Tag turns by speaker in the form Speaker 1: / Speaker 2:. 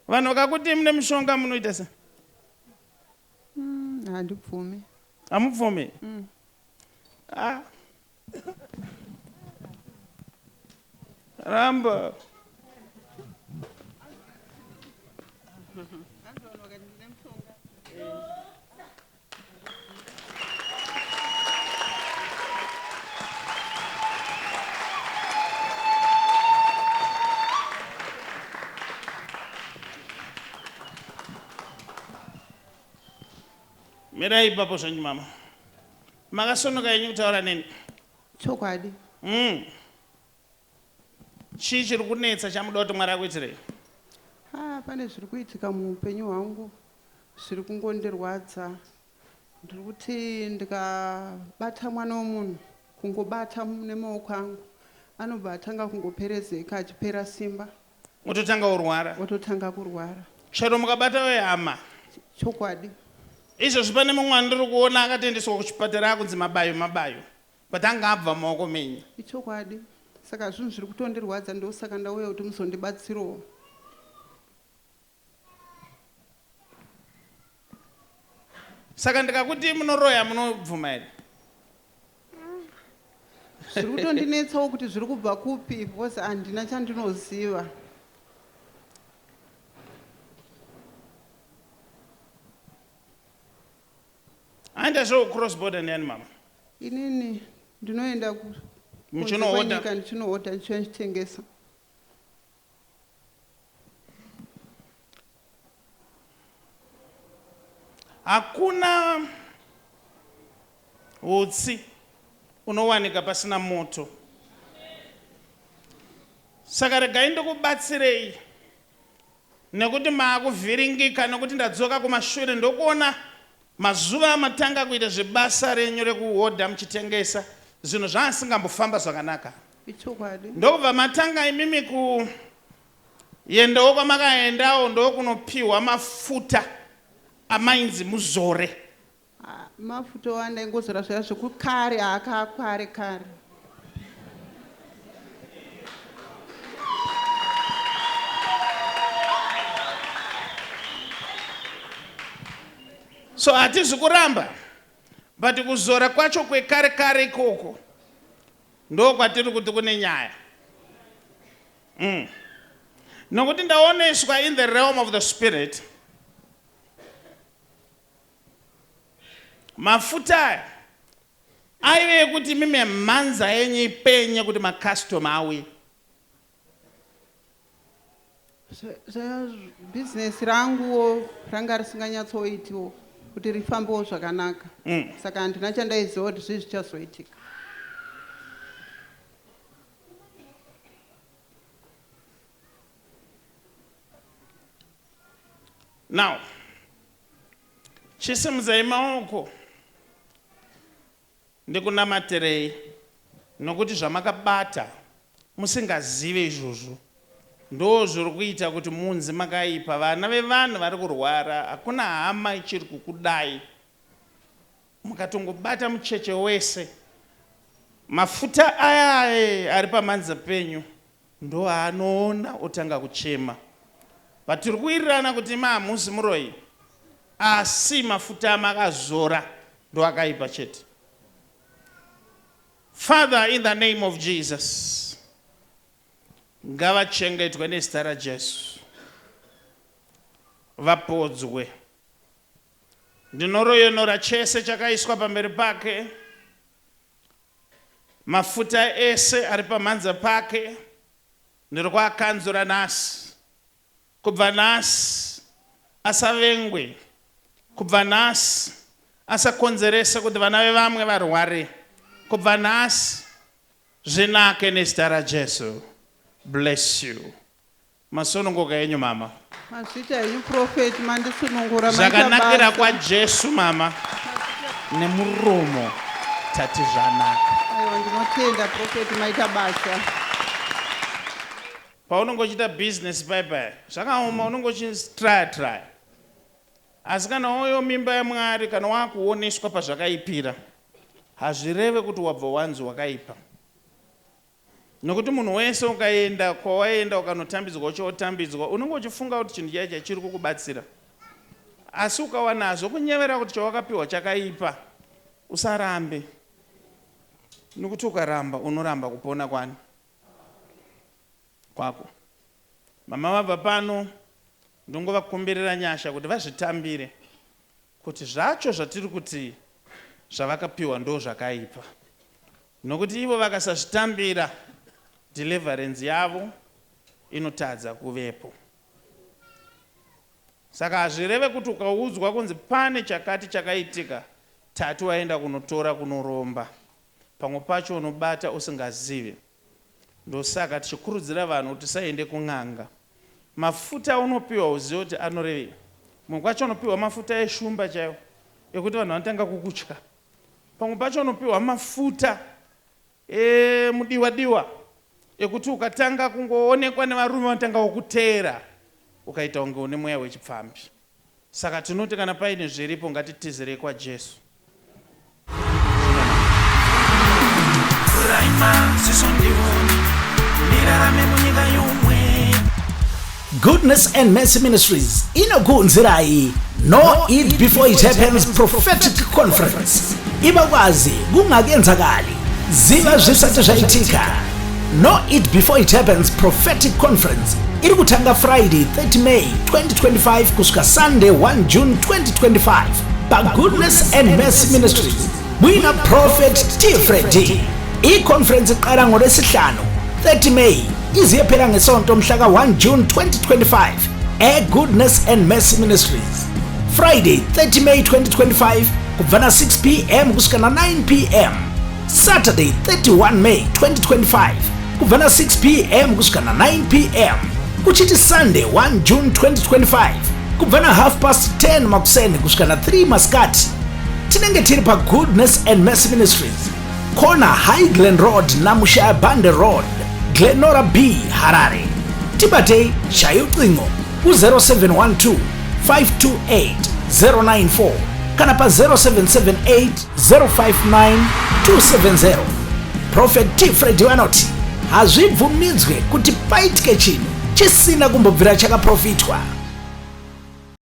Speaker 1: Vanhu vakakuti mune mushonga munoita se?
Speaker 2: Handibvumi.
Speaker 1: Hamubvumi? Ah. Ramba. Mirai ipapo zvenyu mama. Makasonoka henyu kutaura neni.
Speaker 2: Chokwadi.
Speaker 1: Chii chiri kunetsa chamuda kuti Mwari akuitirei?
Speaker 2: Ah, pane zviri kuitika muupenyu hwangu zviri kungondirwadza. Ndiri kuti ndikabata mwana wemunhu, kungobata nemaoko angu, anobva atanga kungoperezeka achipera simba.
Speaker 1: Ototanga kurwara.
Speaker 2: Ototanga kurwara.
Speaker 1: Chero mukabata wehama.
Speaker 2: Chokwadi.
Speaker 1: Izvozvi pane mumwe wandiri kuona akatoendeswa kuchipatara akunzi mabayo mabayo. But anga abva mumaoko menyu.
Speaker 2: Ichokwadi. Saka zvinhu zviri kutondirwadza ndosaka ndauya kuti muzondibatsirowo.
Speaker 1: Saka ndikakuti munoroya munobvuma here?
Speaker 2: Zviri kutondinetsawo kuti zviri kubva kupi because handina chandinoziva.
Speaker 1: Aenda zvo cross border ndiani mama?
Speaker 2: Inini ndinoenda kunze
Speaker 1: Muchinohodha?
Speaker 2: kwenyika ndichinohodha ndichiuya ndichitengesa.
Speaker 1: Hakuna hutsi unowanika pasina moto. Saka regai ndikubatsirei nekuti maakuvhiringika nekuti ndadzoka kumashure ndokuona mazuva amatanga kuita zvebasa renyu rekuhodha muchitengesa zvinhu zvaasingambofamba zvakanaka.
Speaker 2: Ichokwadi.
Speaker 1: Ndokubva matanga imimi kuendawo kwamakaendawo ndokunopiwa mafuta amainzi muzore.
Speaker 2: Ah, mafuta owanda ingozora zviya zvekukare akakare kare.
Speaker 1: So hatizi kuramba but kuzora kwacho kwekare kare ikoko ndokwatiri kuti kune nyaya. Nokuti ndaoneswa in the realm of the spirit mafuta aya aive ekuti imimi mhanza yenyu ipenye kuti macustomer auye.
Speaker 2: Business ranguwo ranga risinganyatsoitiwo kuti rifambewo zvakanaka. Saka handina chandaiziva kuti zvii zvichazoitika.
Speaker 1: Now, chisimudzai maoko ndikunamatirei nokuti zvamakabata musingazive izvozvo ndo zviri kuita kuti munzi makaipa. Vana vevanhu vari kurwara, hakuna hama ichiri kukudai. Mukatongobata mucheche wese, mafuta aya ari pamhanza penyu ndoaanoona otanga kuchema. But tiri kuwirirana kuti imi hamuzi muroyi asi mafuta amakazora ndoakaipa chete. Father, in the name of Jesus, ngavachengetwe nezita raJesu, vapodzwe. Ndinoroyonora chese chakaiswa pamberi pake, mafuta ese ari pamhanza pake, ndiri kuakanzura nhasi. Kubva nhasi asavengwe, kubva nhasi asakonzerese kuti vana vevamwe varware, kubva nhasi zvinake nezita raJesu. Bless you. Masununguka henyu mama.
Speaker 2: Mazvita henyu prophet mandisunungura maita
Speaker 1: Zvakanakira
Speaker 2: basa.
Speaker 1: kwaJesu mama nemuromo tati zvanaka.
Speaker 2: Aiwa ndinotenda prophet maita basa.
Speaker 1: Paunenge uchiita business paya paya zvakaoma unenge uchitraya traya asi kana wauyo mimba yaMwari kana wakuoneswa pazvakaipira hazvireve kuti wabva wanzi wakaipa. Nokuti munhu wese ukaenda kwawaenda ukanotambidzwa uchiwotambidzwa unenge uchifunga kuti chinhu chaicha chiri kukubatsira. Asi ukawanazvo kunyevera kuti chawakapiwa chakaipa, usarambe. Nokuti ukaramba unoramba kupona kwani? Kwako. Mama vabva pano ndongovakumbirira nyasha kuti vazvitambire kuti zvacho zvatiri kuti zvavakapiwa ndo zvakaipa. Nokuti ivo vakasazvitambira deliverance yavo inotadza kuvepo. Saka hazvireve kuti ukaudzwa kunzi pane chakati chakaitika tati waenda kunotora kunoromba. Pamwe pacho unobata usingazive. Ndosaka tichikurudzira vanhu kuti tisaende kun'anga. Mafuta aunopiwa uzive kuti anorevei. Mumwe kwacho unopiwa mafuta eshumba chaiwo ekuti vanhu vanotanga kukutya. Pamwe pacho unopiwa mafuta emudiwa diwa ekuti ukatanga kungoonekwa nevarume vanotanga kukuteera ukaita kunge une mweya wechipfambi. Saka tinoti kana paine zviripo ngatitizirei kwaJesu. Vhurai maziso ndione ndirarame munyika yomwe.
Speaker 3: Goodness and Mercy Ministries inokuunzirai Know It Before It Happens Prophetic Conference. Ibakwazi kungakenzakali, ziva zvisati zvaitika. Know It Before It Happens Prophetic Conference iri kutanga Friday 30 May 2025 kusvika Sunday 1 June 2025 paGoodness and Mercy Ministries muina Prophet T Freddy. I-conference iqala ngoLwesihlanu 30 May ize iyephela ngesonto mhla ka-1 June 2025 e-Goodness and Mercy Ministries. Friday 30 May 2025 kubva na 6 pm kusvika na 9 pm. Saturday 31 May 2025 kubva na 6 pm kusvika na 9 pm. Kuchiti Sunday 1 June 2025 kubva na half past 10 makuseni kusvika na 3 masikati. Tinenge tiri paGoodness and Mercy Ministries, corner High Glen Road naMushaya Bande Road, Glenora B, Harare. Tibatei shaya ucingo ku-0712 528 094 kana pa-0778 059 270. Prophet T Freddy vanoti hazvibvumidzwe kuti paitike chinhu chisina kumbobvira chakaprofitwa.